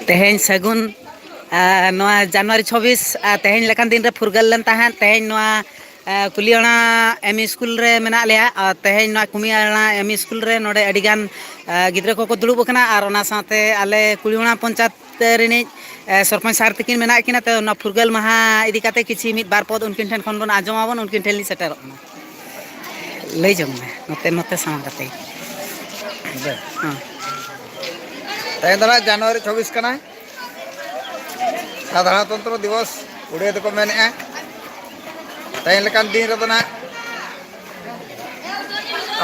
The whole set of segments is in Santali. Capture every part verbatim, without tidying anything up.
ᱛᱮᱦᱮᱧ ᱥᱟᱹᱜᱩᱱ, ᱟᱨ ᱱᱚᱣᱟ ᱡᱟᱱᱩᱣᱟᱨᱤ ᱪᱷᱚᱵᱵᱤᱥ, ᱟᱨ ᱛᱮᱦᱮᱧ ᱞᱮᱠᱟᱱ ᱫᱤᱱ ᱨᱮ ᱯᱷᱩᱨᱜᱟᱹᱞ ᱞᱮᱱ ᱛᱟᱦᱮᱸᱫ᱾ ᱛᱮᱦᱮᱧ ᱱᱚᱣᱟ ᱠᱩᱞᱤᱭᱟᱹᱲᱟ ᱮᱢ ᱤ ᱥᱠᱩᱞ ᱨᱮ ᱢᱮᱱᱟᱜ ᱞᱮᱭᱟ᱾ ᱟᱨ ᱛᱮᱦᱮᱧ ᱱᱚᱣᱟ ᱠᱩᱞᱤᱭᱟᱹᱲᱟ ᱮᱢ ᱤ ᱥᱠᱩᱞ ᱨᱮ ᱱᱚᱰᱮ ᱟᱹᱰᱤᱜᱟᱱ ᱜᱤᱫᱽᱨᱟᱹ ᱠᱚᱠᱚ ᱫᱩᱲᱩᱵ ᱟᱠᱟᱱᱟ᱾ ᱟᱨ ᱚᱱᱟ ᱥᱟᱶᱛᱮ ᱟᱞᱮ ᱠᱩᱞᱤᱭᱟᱹᱲᱟ ᱯᱚᱧᱪᱟᱭᱮᱛ ᱨᱤᱱᱤᱡ ᱥᱚᱨᱯᱚᱧᱪ ᱥᱟᱨ ᱛᱟᱹᱠᱤᱱ ᱢᱮᱱᱟᱜ ᱠᱤᱱᱟ᱾ ᱛᱚ, ᱱᱚᱣᱟ ᱯᱷᱩᱨᱜᱟᱹᱞ ᱢᱟᱦᱟ ᱤᱫᱤ ᱠᱟᱛᱮ ᱠᱤᱪᱷᱤ ᱢᱤᱫ ᱵᱟᱨ ᱯᱚᱫ ᱩᱱᱠᱤᱱ ᱴᱷᱮᱱ ᱠᱷᱚᱱ ᱵᱚᱱ ᱟᱸᱡᱚᱢ ᱟᱵᱚᱱ, ᱩᱱᱠᱤᱱ ᱴᱷᱮᱱ ᱞᱤᱧ ᱥᱮᱴᱮᱨᱚᱜ ᱠᱟᱱᱟ᱾ ᱞᱟᱹᱭ ᱡᱚᱝ ᱢᱮ, ᱱᱚᱛᱮ, ᱱᱚᱛᱮ ᱥᱟᱢᱟᱝ ᱠᱟᱛᱮ᱾ ᱦᱮᱸ᱾ ᱛᱮᱦᱮᱧ ᱫᱚ ᱱᱟᱜ ᱡᱟᱱᱩᱣᱟᱨᱤ ᱪᱷᱚᱵᱵᱤᱥ ᱠᱟᱱᱟ, ᱥᱟᱫᱷᱟᱨᱚᱱᱛᱚᱱᱛᱨᱚ ᱫᱤᱵᱚᱥ ᱩᱲᱤᱭᱟ ᱛᱮᱠᱚ ᱢᱮᱱᱮᱫᱼᱟ᱾ ᱛᱮᱦᱮᱧ ᱞᱮᱠᱟᱱ ᱫᱤᱱ ᱨᱮᱫᱚ ᱱᱟᱜ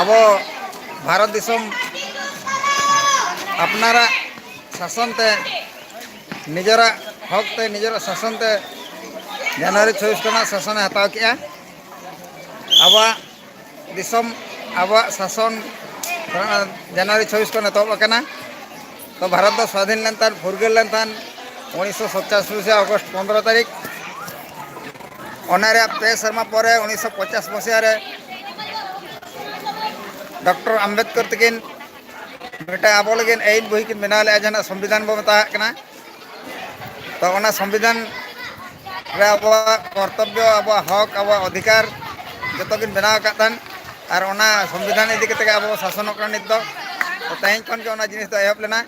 ᱟᱵᱚ ᱵᱷᱟᱨᱚᱛ ᱫᱤᱥᱚᱢ ᱟᱯᱱᱟᱨᱟᱜ ᱥᱟᱥᱚᱱ ᱛᱮ, ᱱᱤᱡᱮᱨᱟᱜ ᱦᱚᱠ ᱛᱮ, ᱱᱤᱡᱮᱨᱟᱜ ᱥᱟᱥᱚᱱ ᱛᱮ ᱡᱟᱱᱩᱣᱟᱨᱤ ᱪᱷᱚᱵᱵᱤᱥ ᱠᱷᱚᱱᱟᱜ ᱥᱟᱥᱚᱱᱮ ᱦᱟᱛᱟᱣ ᱠᱮᱜᱼᱟ᱾ ᱟᱵᱚᱣᱟᱜ ᱫᱤᱥᱚᱢ, ᱟᱵᱚᱣᱟᱜ ᱥᱟᱥᱚᱱ ᱡᱟᱱᱩᱣᱟᱨᱤ ᱪᱷᱚᱵᱵᱤᱥ ᱠᱷᱚᱱ ᱮᱛᱚᱦᱚᱵ ᱟᱠᱟᱱᱟ᱾ ᱛᱚ, ᱵᱷᱟᱨᱚᱛ ᱫᱚ ᱥᱣᱟᱫᱷᱤᱱ ᱞᱮᱱ ᱛᱟᱦᱮᱸᱫ, ᱯᱷᱩᱨᱜᱟᱹᱞ ᱞᱮᱱ ᱛᱟᱦᱮᱸᱫ ᱩᱱᱤᱥᱥᱚ ᱥᱟᱛᱪᱟᱥᱤ ᱢᱟᱥᱤᱦᱟ ᱚᱜᱚᱥᱴ ᱯᱚᱱᱫᱽᱨᱚ ᱛᱟᱹᱨᱤᱠᱷ᱾ ᱚᱱᱟ ᱨᱮᱭᱟᱜ ᱯᱮ ᱥᱮᱨᱢᱟ ᱯᱚᱨᱮ ᱩᱱᱤᱥᱥᱚ ᱯᱚᱧᱪᱟᱥ ᱢᱟᱥᱤᱦᱟ ᱨᱮ ᱰᱚᱠᱴᱚᱨ ᱟᱢᱵᱮᱫᱠᱚᱨ ᱛᱟᱹᱠᱤᱱ ᱢᱤᱫᱴᱟᱝ ᱟᱵᱚ ᱞᱟᱹᱜᱤᱫ ᱟᱹᱭᱤᱱ ᱵᱳᱭ ᱠᱤᱱ ᱵᱮᱱᱟᱣ ᱞᱮᱫᱼᱟ, ᱡᱟᱦᱟᱸ ᱥᱚᱝᱵᱤᱫᱷᱟᱱ ᱵᱚ ᱢᱮᱛᱟᱣᱟᱜ ᱠᱟᱱᱟ᱾ ᱛᱚ, ᱚᱱᱟ ᱥᱚᱝᱵᱤᱫᱷᱟᱱ ᱨᱮ ᱟᱵᱚᱣᱟᱜ ᱠᱚᱨᱛᱚᱵᱵᱚ, ᱟᱵᱚᱣᱟᱜ ᱦᱚᱠ, ᱟᱵᱚᱣᱟᱜ ᱚᱫᱷᱤᱠᱟᱨ ᱡᱚᱛᱚ ᱠᱤᱱ ᱵᱮᱱᱟᱣ ᱟᱠᱟᱫ ᱛᱟᱦᱮᱱ᱾ ᱟᱨ ᱚᱱᱟ ᱥᱚᱝᱵᱤᱫᱷᱟᱱ ᱤᱫᱤ ᱠᱟᱛᱮ ᱜᱮ ᱟᱵᱚ ᱵᱚ ᱥᱟᱥᱚᱱᱚᱜ ᱠᱟᱱᱟ ᱱᱤᱛ ᱫᱚ᱾ ᱛᱚ, ᱛᱮᱦᱮᱧ ᱠᱷᱚᱱ ᱜᱮ ᱚᱱᱟ ᱡᱤᱱᱤᱥ ᱫᱚ ᱮᱦᱚᱵ ᱞᱮᱱᱟ᱾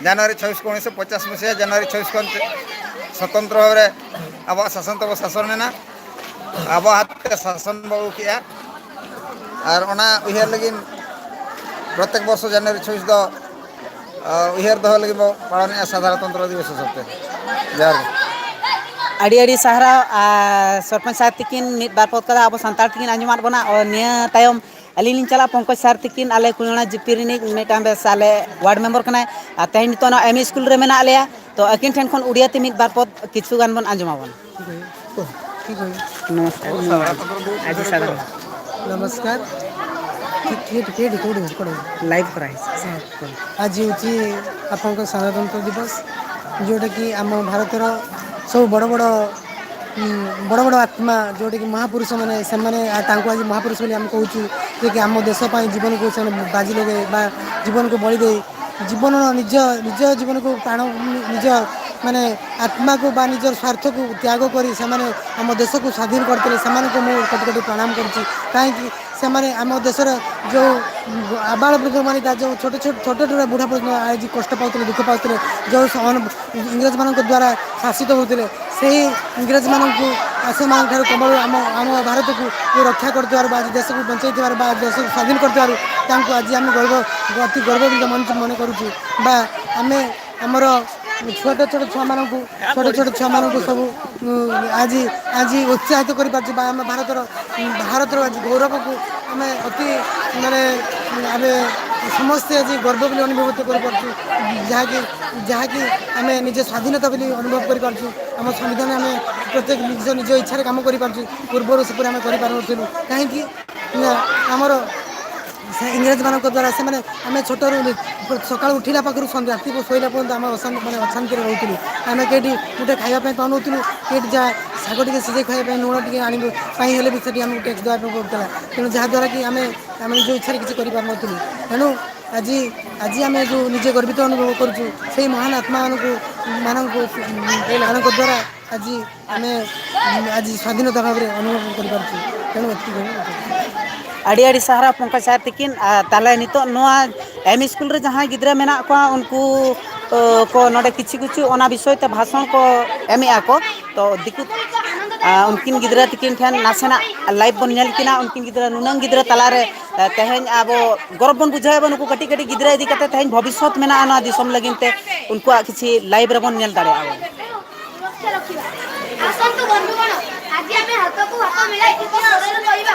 ᱡᱟᱱᱩᱣᱟᱨᱤ ᱪᱷᱚᱵᱵᱤᱥ ᱠᱚ ᱩᱱᱤᱥᱥᱚ ᱯᱚᱧᱪᱟᱥ ᱢᱟᱥᱤᱦᱟ ᱡᱟᱱᱩᱣᱟᱨᱤ ᱪᱷᱚᱵᱵᱤᱥ ᱠᱷᱚᱱ ᱥᱚᱛᱚᱱᱛᱨᱚ ᱵᱷᱟᱵᱮ ᱨᱮ ᱟᱵᱚᱣᱟᱜ ᱥᱟᱥᱚᱱ ᱛᱮᱵᱚ ᱥᱟᱥᱚᱱ ᱮᱱᱟ, ᱟᱵᱚ ᱦᱟᱛ ᱛᱮ ᱥᱟᱥᱚᱱ ᱵᱚ ᱟᱹᱜᱩ ᱠᱮᱜᱼᱟ᱾ ᱟᱨ ᱚᱱᱟ ᱩᱭᱦᱟᱹᱨ ᱞᱟᱹᱜᱤᱫ ᱯᱨᱚᱛᱮᱠ ᱵᱚᱨᱥᱚ ᱡᱟᱱᱩᱣᱟᱨᱤ ᱪᱷᱚᱵᱵᱤᱥ ᱫᱚ, ᱟ, ᱩᱭᱦᱟᱹᱨ ᱫᱚᱦᱚ ᱞᱟᱹᱜᱤᱫ ᱵᱚ ᱯᱟᱞᱚᱱᱮᱜᱼᱟ ᱥᱟᱫᱷᱟᱨᱚᱱᱛᱚᱱᱛᱨᱚ ᱫᱤᱵᱚᱥ ᱦᱤᱥᱟᱹᱵ ᱛᱮ᱾ ᱡᱚᱦᱟᱨ ᱜᱮ᱾ ᱟᱹᱰᱤ ᱟᱹᱰᱤ ᱥᱟᱨᱦᱟᱣ, ᱟᱨ ᱥᱚᱨᱯᱚᱧᱪ ᱥᱟᱦᱮᱵᱽ ᱛᱤᱠᱤᱱ ᱢᱤᱫ ᱵᱟᱨ ᱯᱚᱫ ᱠᱟᱛᱷᱟ ᱟᱵᱚ ᱥᱟᱱᱛᱟᱲ ᱛᱮᱠᱤᱱ ᱟᱸᱡᱚᱢᱟᱫ ᱵᱚᱱᱟ᱾ ᱚ, ᱱᱤᱭᱟᱹ ᱛᱟᱭᱚᱢ ᱟᱹᱞᱤᱧ ᱞᱤᱧ ᱪᱟᱞᱟᱜᱼᱟ ᱯᱚᱝᱠᱚᱡᱽ ᱥᱟᱨ ᱛᱤᱠᱤᱱ, ᱟᱞᱮ ᱠᱩᱞᱤᱭᱟᱹᱲᱟ ᱡᱤᱯᱤ ᱨᱤᱱᱤᱡ ᱢᱤᱫᱴᱟᱝ ᱵᱮᱥ ᱟᱞᱮ ᱣᱟᱨᱰ ᱢᱮᱢᱵᱟᱨ ᱠᱟᱱᱟᱭ, ᱟᱨ ᱛᱮᱦᱮᱧ ᱱᱤᱛᱚᱜ ᱱᱚᱣᱟ ᱮᱢ ᱤ ᱥᱠᱩᱞ ᱨᱮ ᱢᱮᱱᱟᱜ ᱞᱮᱭᱟ᱾ ᱛᱚ, ᱟᱹᱠᱤᱱ ᱴᱷᱮᱱ ᱠᱷᱚᱱ ᱩᱲᱤᱭᱟ ᱛᱮ ᱢᱤᱫ ᱵᱟᱨ ᱯᱚᱫ ᱠᱤᱪᱷᱩ ᱜᱟᱱ ᱵᱚᱱ ᱟᱸᱡᱚᱢ ᱟᱵᱚᱱ᱾ ᱱᱚᱢᱚᱥᱠᱟᱨ, ᱟᱹᱰᱤ ᱥᱟᱨᱦᱟᱣ᱾ ᱱᱚᱢᱚᱥᱠᱟᱨ᱾ ଟିକେ, ଟିକେ, ଟିକେ, ଟିକେ, ଟିକେ, ଟିକେ। ଲାଇଭ୍ କରାହେଇଛି। ହଁ। ଆଜି ହେଉଛି ଆପଣଙ୍କ ସାଧାରଣତନ୍ତ୍ର ଦିବସ, ଯେଉଁଟାକି ଆମ ଭାରତର ସବୁ ବଡ଼ ବଡ଼, ଉଁ, ବଡ଼ ବଡ଼ ଆତ୍ମା, ଯେଉଁଟାକି ମହାପୁରୁଷମାନେ, ସେମାନେ, ଆ, ତାଙ୍କୁ ଆଜି ମହାପୁରୁଷ ବୋଲି ଆମେ କହୁଛୁ, ଯେ କି ଆମ ଦେଶ ପାଇଁ ଜୀବନକୁ ସେମାନେ ବାଜି ଲଗେଇ ବା ଜୀବନକୁ ବଳି ଦେଇ, ଜୀବନର ନିଜ, ନିଜ ଜୀବନକୁ ପ୍ରାଣ, ନିଜ, ମାନେ, ଆତ୍ମାକୁ ବା ନିଜର ସ୍ୱାର୍ଥକୁ ତ୍ୟାଗ କରି ସେମାନେ ଆମ ଦେଶକୁ ସ୍ୱାଧୀନ କରିଥିଲେ। ସେମାନଙ୍କୁ ମୁଁ କୋଟି କୋଟି ପ୍ରଣାମ କରୁଛି। କାହିଁକି, ସେମାନେ ଆମ ଦେଶର ଯେଉଁ ଆବାଳ ବୃଦ୍ଧମାନେ, ତା ଯେଉଁ ଛୋଟ ଛୋଟ, ଛୋଟ ଛୋଟ ବୁଢ଼ା ପର୍ଯ୍ୟନ୍ତ ଆଜି କଷ୍ଟ ପାଉଥିଲେ, ଦୁଃଖ ପାଉଥିଲେ, ଯେଉଁ ସ-, ଅନ-, ଇଂରେଜମାନଙ୍କ ଦ୍ୱାରା ଶାସିତ ହେଉଥିଲେ, ସେହି ଇଂରେଜମାନଙ୍କୁ, ଆ, ସେମାନଙ୍କଠାରୁ କବଳ ଆମ, ଆମ ଭାରତକୁ ଇଏ ରକ୍ଷା କରିଥିବାରୁ ବା ଆଜି ଦେଶକୁ ବଞ୍ଚାଇଥିବାରୁ ବା ଦେଶକୁ ସ୍ୱାଧୀନ କରିଥିବାରୁ ତାଙ୍କୁ ଆଜି ଆମେ ଗର୍ବ, ଅତି ଗର୍ବ ମନେ, ମନେ କରୁଛୁ। ବା ଆମେ ଆମର ଛୋଟ ଛୋଟ ଛୁଆମାନଙ୍କୁ, ଛୋଟ ଛୋଟ ଛୁଆମାନଙ୍କୁ ସବୁ, ଉଁ, ଆଜି, ଆଜି ଉତ୍ସାହିତ କରିପାରୁଛୁ ବା ଆମ ଭାରତର, ଉଁ, ଭାରତର ଆଜି ଗୌରବକୁ ଆମେ ଅତି, ମାନେ, ଆମେ ସମସ୍ତେ ଆଜି ଗର୍ବ ବୋଲି ଅନୁଭବ କରିପାରୁଛୁ, ଯାହାକି, ଯାହାକି ଆମେ ନିଜେ ସ୍ୱାଧୀନତା ବୋଲି ଅନୁଭବ କରିପାରୁଛୁ। ଆମ ସମ୍ବିଧାନ ଆମେ ପ୍ରତ୍ୟେକ ନିଜ, ନିଜ ଇଚ୍ଛାରେ କାମ କରିପାରୁଛୁ। ପୂର୍ବରୁ ସେପରି ଆମେ କରିପାରୁନଥିଲୁ। କାହିଁକି ନା ଆମର ସେ ଇଂରେଜମାନଙ୍କ ଦ୍ୱାରା ସେମାନେ, ଆମେ ଛୋଟରୁ ସକାଳୁ ଉଠିଲା ପାଖରୁ ସନ୍ଧ୍ୟା, ରାତି ଶୋଇଲା ପର୍ଯ୍ୟନ୍ତ ଆମର ଅଶାନ୍ତି, ମାନେ ଅଶାନ୍ତିରେ ରହୁଥିଲୁ। ଆମେ କେଉଁଠି ଗୋଟେ ଖାଇବା ପାଇଁ ପାଉନଥିଲୁ, କେଉଁଠି ଯାହା ଶାଗ ଟିକେ ସିଝେଇ ଖାଇବା ପାଇଁ, ଲୁଣ ଟିକେ ଆଣିବା ପାଇଁ ହେଲେ ବି ସେଠି ଆମକୁ ଟ୍ୟାକ୍ସ ଦେବା ପାଇଁ ପଡ଼ୁଥିଲା। ତେଣୁ ଯାହାଦ୍ୱାରା କି ଆମେ, ଆମେ ନିଜ ଇଚ୍ଛାରେ କିଛି କରିପାରୁନଥିଲୁ। ତେଣୁ ଆଜି, ଆଜି ଆମେ ଯେଉଁ ନିଜେ ଗର୍ବିତ ଅନୁଭବ କରୁଛୁ, ସେଇ ମହାନ ଆତ୍ମାମାନଙ୍କୁ, ମାନଙ୍କୁ, ମାନଙ୍କ ଦ୍ୱାରା ଆଜି ଆମେ ଆଜି ସ୍ୱାଧୀନତା ଭାବରେ ଅନୁଭବ କରିପାରୁଛୁ। ତେଣୁ ଏତିକି କହିବା କଥା। ᱟᱹᱰᱤ ᱟᱹᱰᱤ ᱥᱟᱨᱦᱟᱣ ᱯᱚᱝᱠᱚᱡᱽ ᱥᱟᱨ ᱛᱤᱠᱤᱱ᱾ ᱟᱨ ᱛᱟᱦᱚᱞᱮ ᱱᱤᱛᱚᱜ ᱱᱚᱣᱟ ᱮᱢ ᱥᱠᱩᱞ ᱨᱮ ᱡᱟᱦᱟᱸᱭ ᱜᱤᱫᱽᱨᱟᱹ ᱢᱮᱱᱟᱜ ᱠᱚᱣᱟ, ᱩᱱᱠᱩ, ᱚ, ᱠᱚ ᱱᱚᱰᱮ ᱠᱤᱪᱷᱩ ᱠᱤᱪᱷᱩ ᱚᱱᱟ ᱵᱤᱥᱚᱭ ᱛᱮ ᱵᱷᱟᱥᱚᱱ ᱠᱚ ᱮᱢᱮᱜᱼᱟ ᱠᱚ᱾ ᱛᱚ ᱫᱤᱠᱩ, ᱟ, ᱩᱱᱠᱤᱱ ᱜᱤᱫᱽᱨᱟᱹ ᱛᱤᱠᱤᱱ ᱴᱷᱮᱱ ᱱᱟᱥᱮᱱᱟᱜ ᱞᱟᱭᱤᱵᱷ ᱵᱚᱱ ᱧᱮᱞ ᱠᱤᱱᱟ᱾ ᱩᱱᱠᱤᱱ ᱜᱤᱫᱽᱨᱟᱹ ᱱᱩᱱᱟᱹᱝ ᱜᱤᱫᱽᱨᱟᱹ ᱛᱟᱞᱟᱨᱮ, ᱟ, ᱛᱮᱦᱮᱧ ᱟᱵᱚ ᱜᱚᱨᱚᱵᱽ ᱵᱚᱱ ᱵᱩᱡᱷᱟᱹᱣᱮᱫᱼᱟ᱾ ᱱᱩᱠᱩ ᱠᱟᱹᱴᱤᱡ ᱠᱟᱹᱴᱤᱡ ᱜᱤᱫᱽᱨᱟᱹ ᱤᱫᱤ ᱠᱟᱛᱮ ᱛᱮᱦᱮᱧ ᱵᱷᱚᱵᱤᱥᱥᱚᱛ ᱢᱮᱱᱟᱜᱼᱟ ᱱᱚᱣᱟ ᱫᱤᱥᱚᱢ ᱞᱟᱹᱜᱤᱫ ᱛᱮ, ᱩᱱᱠᱩᱣᱟᱜ ᱠᱤᱪᱷᱤ ᱞᱟᱭᱤᱵᱷ ᱨᱮᱵᱚᱱ ᱧᱮᱞ ᱫᱟᱲᱮᱭᱟᱜᱼᱟ ᱵᱚᱱ᱾ ᱞᱚᱠᱠᱷᱮ ᱨᱚᱠᱷᱤᱵᱟ᱾ ᱟᱥᱚᱱᱛᱚ ବନ୍ଧୁଗଣ, ଆଜି ଆମେ ହାତକୁ ହାତ ମିଳାଇ କେତେ ସ୍ୱରରେ କହିବା,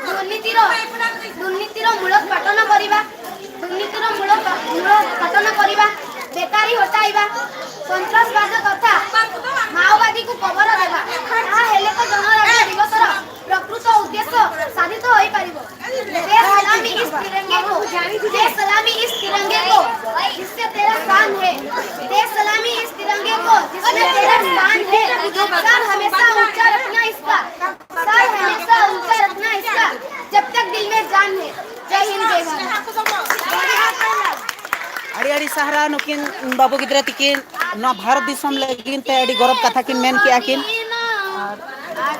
ଦୁର୍ନୀତିର, ଦୁର୍ନୀତିର ମୂଳୋତ୍ପାଟନ କରିବା, ଦୁର୍ନୀତିର ମୂଳ, ମୂଳୋତ୍ପାଟନ କରିବା, ବେକାରୀ ହଟାଇବା, ସନ୍ତାସବାଦ ତଥା ମାଓବାଦୀକୁ କବର ଦେବା। ତାହା ହେଲେ ତ ଜନରାଜ୍ୟ ଦିବସର ପ୍ରକୃତ ଉଦ୍ଦେଶ୍ୟ ସାଧିତ ହୋଇପାରିବ। ଦେଶ तिरंगे को, दे सलामी इस तिरंगे को, जिससे तेरा शान है। दे सलामी इस तिरंगे को, जिसमें तेरा शान है। सर हमेशा ऊंचा रखना इसका, सर हमेशा ऊंचा रखना इसका, जब तक दिल में जान है। जय हिंद, जय भारत। ᱟᱹᱰᱤ ᱟᱹᱰᱤ ᱥᱟᱨᱦᱟᱣ ᱱᱩᱠᱤᱱ ᱵᱟᱹᱵᱩ ᱜᱤᱫᱽᱨᱟᱹ ᱛᱤᱠᱤᱱ ᱱᱚᱣᱟ ᱵᱷᱟᱨᱚᱛ ᱫᱤᱥᱚᱢ ᱞᱟᱹᱜᱤᱫ ᱛᱮ ᱟᱹᱰᱤ ᱜᱚᱨᱚᱵᱽ ᱠᱟᱛᱷᱟ ᱠᱤᱱ ᱢᱮᱱ ᱠᱮᱜᱼᱟ ᱠᱤᱱ᱾ ᱟᱨ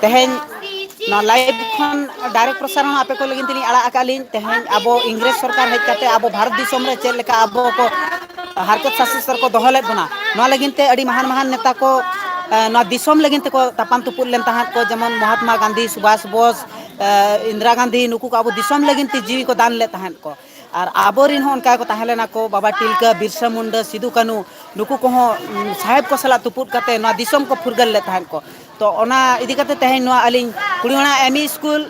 ᱛᱮᱦᱮᱧ ᱱᱚᱣᱟ ᱞᱟᱭᱤᱵᱷ ᱠᱷᱚᱱ ᱰᱟᱭᱨᱮᱠᱴ ᱯᱨᱚᱥᱟᱨᱚᱱ ᱟᱯᱮ ᱠᱚ ᱞᱟᱹᱜᱤᱫ ᱛᱮᱞᱤᱧ ᱟᱲᱟᱜ ᱟᱠᱟᱫ ᱞᱤᱧ᱾ ᱛᱮᱦᱮᱧ ᱟᱵᱚ ᱤᱝᱨᱮᱡᱽ ᱥᱚᱨᱠᱟᱨ ᱦᱮᱡ ᱠᱟᱛᱮ ᱟᱵᱚ ᱵᱷᱟᱨᱚᱛ ᱫᱤᱥᱚᱢ ᱨᱮ ᱪᱮᱫ ᱞᱮᱠᱟ ᱟᱵᱚ ᱠᱚ ᱦᱟᱨᱠᱮᱛ ᱥᱟᱥᱮᱛ ᱨᱮᱠᱚ ᱫᱚᱦᱚ ᱞᱮᱫ ᱵᱚᱱᱟ, ᱱᱚᱣᱟ ᱞᱟᱹᱜᱤᱫ ᱛᱮ ᱟᱹᱰᱤ ᱢᱟᱦᱟᱱ ᱢᱟᱦᱟᱱ ᱱᱮᱛᱟ ᱠᱚ ᱮ, ᱱᱚᱣᱟ ᱫᱤᱥᱚᱢ ᱞᱟᱹᱜᱤᱫ ᱛᱮᱠᱚ ᱛᱟᱯᱟᱢ ᱛᱩᱯᱩᱫ ᱞᱮᱱ ᱛᱟᱦᱮᱸᱫ ᱠᱚ, ᱡᱮᱢᱚᱱ ᱢᱚᱦᱟᱛᱢᱟ ᱜᱟᱱᱫᱷᱤ, ᱥᱩᱵᱷᱟᱥ ᱵᱳᱥ, ᱮ, ᱤᱱᱫᱨᱟ ᱜᱟᱱᱫᱷᱤ, ᱱᱩᱠᱩ ᱠᱚ ᱟᱵᱚ ᱫᱤᱥᱚᱢ ᱞᱟᱹᱜᱤᱫ ᱛᱮ ᱡᱤᱣᱤ ᱠᱚ ᱫᱟᱱ ᱞᱮᱫ ᱛᱟᱦᱮᱸᱫ ᱠᱚ᱾ ᱟᱨ ᱟᱵᱚᱨᱤᱱ ᱦᱚᱸ ᱚᱱᱠᱟ ᱜᱮᱠᱚ ᱛᱟᱦᱮᱸ ᱞᱮᱱᱟ ᱠᱚ, ᱵᱟᱵᱟ ᱴᱤᱞᱠᱟᱹ, ᱵᱤᱨᱥᱟ ᱢᱩᱱᱰᱟᱹ, ᱥᱤᱫᱩ ᱠᱟᱹᱱᱩ, ᱱᱩᱠᱩ ᱠᱚᱦᱚᱸ ᱩᱢ, ᱥᱟᱦᱮᱵᱽ ᱠᱚ ᱥᱟᱞᱟᱜ ᱛᱩᱯᱩᱫ ᱠᱟᱛᱮ ᱱᱚᱣᱟ ᱫᱤᱥᱚᱢ ᱠᱚ ᱯᱷᱩᱨᱜᱟᱹᱞ ᱞᱮᱫ ᱛᱟᱦᱮᱸᱫ ᱠᱚ᱾ ᱛᱚ ᱚᱱᱟ ᱤᱫᱤ ᱠᱟᱛᱮ ᱛᱮᱦᱮᱧ ᱱᱚᱣᱟ ᱟᱹᱞᱤᱧ ᱠᱩᱲᱤᱢᱟᱲᱟ ᱮᱢ ᱤ ᱥᱠᱩᱞ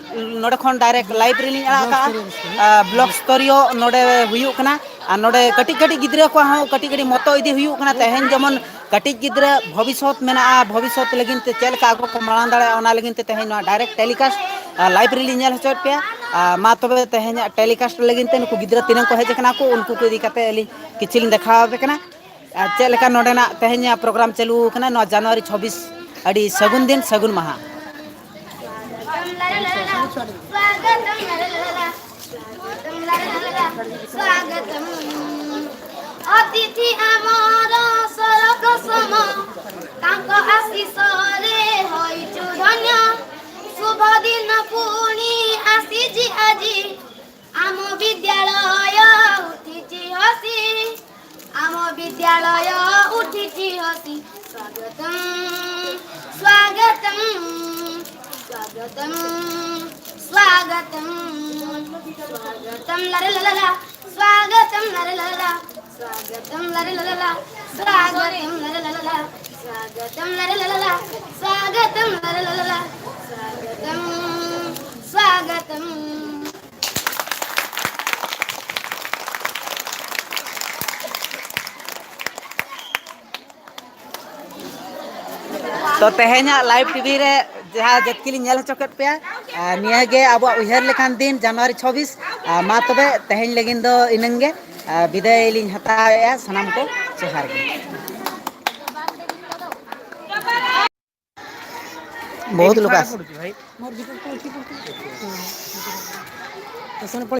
ᱱᱚᱰᱮ ᱠᱷᱚᱱ ᱰᱟᱭᱨᱮᱠᱴ ᱞᱟᱭᱤᱵᱷ ᱨᱮᱞᱤᱧ ᱟᱲᱟᱜ ᱟᱠᱟᱫᱼᱟ᱾ ᱟ, ᱵᱞᱚᱠ ᱥᱛᱚᱨᱤᱭᱚ ᱱᱚᱰᱮ ᱦᱩᱭᱩᱜ ᱠᱟᱱᱟ᱾ ᱟᱨ ᱱᱚᱰᱮ ᱠᱟᱹᱴᱤᱡ ᱠᱟᱹᱴᱤᱡ ᱜᱤᱫᱽᱨᱟᱹ ᱠᱚᱣᱟᱜ ᱦᱚᱸ ᱠᱟᱹᱴᱤᱡ ᱠᱟᱹᱴᱤᱡ ᱢᱚᱛᱚ ᱤᱫᱤ ᱦᱩᱭᱩᱜ ᱠᱟᱱᱟ᱾ ᱛᱮᱦᱮᱧ ᱡᱮᱢᱚᱱ ᱠᱟᱹᱴᱤᱡ ᱜᱤᱫᱽᱨᱟᱹ ᱵᱷᱚᱵᱤᱥᱥᱚᱛ ᱢᱮᱱᱟᱜᱼᱟ, ᱵᱷᱚᱵᱤᱥᱥᱚᱛ ᱞᱟᱹᱜᱤᱫ ᱛᱮ ᱪᱮᱫ ᱞᱮᱠᱟ ᱟᱠᱚ ᱠᱚ ᱢᱟᱲᱟᱝ ᱫᱟᱲᱮᱭᱟᱜᱼᱟ, ᱚᱱᱟ ᱞᱟᱹᱜᱤᱫ ᱛᱮ ᱛᱮᱦᱮᱧ ᱱᱚᱣᱟ ᱰᱟᱭᱨᱮᱠᱴ ᱴᱮᱞᱤᱠᱟᱥᱴ ᱞᱟᱭᱤᱵᱷ ᱨᱮᱞᱤᱧ ᱧᱮᱞ ᱦᱚᱪᱚᱭᱮᱫ ᱯᱮᱭᱟ᱾ ᱟᱨ ᱢᱟ ᱛᱚᱵᱮ ᱛᱮᱦᱮᱧᱟᱜ ᱴᱮᱞᱤᱠᱟᱥᱴ ᱞᱟᱹᱜᱤᱫ ᱛᱮ ᱱᱩᱠᱩ ᱜᱤᱫᱽᱨᱟᱹ ᱛᱤᱱᱟᱹᱜ ᱠᱚ ᱦᱮᱡ ᱟᱠᱟᱱᱟ ᱠᱚ, ᱩᱱᱠᱩ ᱠᱚ ᱤᱫᱤ ᱠᱟᱛᱮ ᱟᱹᱞᱤᱧ ᱠᱤᱪᱷᱩ ᱞᱤᱧ ᱫᱮᱠᱷᱟᱣ ᱟᱯᱮ ᱠᱟᱱᱟ᱾ ᱟᱨ ᱪᱮᱫ ᱞᱮᱠᱟ ᱱᱚᱰᱮᱱᱟᱜ ᱛᱮᱦᱮᱧᱟᱜ ᱯᱨᱳᱜᱨᱟᱢ ᱪᱟᱹᱞᱩ ᱟᱠᱟᱱᱟ, ᱱᱚᱣᱟ ᱡᱟᱱᱩᱣᱟᱨᱤ ᱪᱷᱚᱵᱵᱤᱥ, ᱟᱹᱰᱤ ᱥᱟᱹᱜᱩᱱ ᱫᱤᱱ, ᱥᱟᱹᱜᱩᱱ ᱢᱟᱦᱟ᱾ ସ୍ୱାଗତମ। ଅତିଥି ଆମର ସ୍ୱର୍ଗ ସମ, ତାଙ୍କ ଆଶୀଷରେ ହୋଇଛୁ ଧନ୍ୟ। ଶୁଭ ଦିନ ପୁଣି ଆସିଛି ଆଜି, ଆମ ବିଦ୍ୟାଳୟ ଉଠିଛି ହସି, ଆମ ବିଦ୍ୟାଳୟ ଉଠିଛି ହସି। ସ୍ୱାଗତମ, ସ୍ୱାଗତମ, ସ୍ୱାଗତମ, ସ୍ୱାଗତମ, ସ୍ୱାଗତମ ଲାରେ ଲାଲା ଲା, ସ୍ୱାଗତମ ଲାରେ ଲାଲା ଲା, ସ୍ୱାଗତମ ଲାରେ ଲାଲା ଲା, ସ୍ୱାଗତମ ଲାରେ ଲାଲା ଲା, ସ୍ୱାଗତମ ଲାରେ ଲାଲା ଲା, ସ୍ୱାଗତମ ଲାରେ ଲାଲା ଲା, ସ୍ୱାଗତମ, ସ୍ୱାଗତମ। ᱛᱚ ᱛᱮᱦᱮᱧᱟᱜ ᱞᱟᱭᱤᱵᱷ ᱴᱤᱵᱷᱤ ᱨᱮ ᱡᱟᱦᱟᱸ ᱡᱚᱛᱠᱤ ᱞᱤᱧ ᱧᱮᱞ ᱦᱚᱪᱚ ᱠᱮᱫ ᱯᱮᱭᱟ, ᱟᱨ ᱱᱤᱭᱟᱹ ᱜᱮ ᱟᱵᱚᱣᱟᱜ ᱩᱭᱦᱟᱹᱨ ᱞᱮᱠᱟᱱ ᱫᱤᱱ, ᱡᱟᱱᱩᱣᱟᱨᱤ ᱪᱷᱚᱵᱵᱤᱥ᱾ ᱟᱨ ᱢᱟ ᱛᱚᱵᱮ, ᱛᱮᱦᱮᱧ ᱞᱟᱹᱜᱤᱫ ᱫᱚ ᱤᱱᱟᱹᱝ ᱜᱮ᱾ ᱟᱨ ᱵᱤᱫᱟᱹᱭ ᱞᱤᱧ ᱦᱟᱛᱟᱣᱮᱫᱼᱟ ᱥᱟᱱᱟᱢ ᱠᱚ᱾ ᱡᱚᱦᱟᱨ ᱜᱮ᱾ ᱵᱚᱦᱩᱛ ᱞᱳᱠ ᱟᱥ-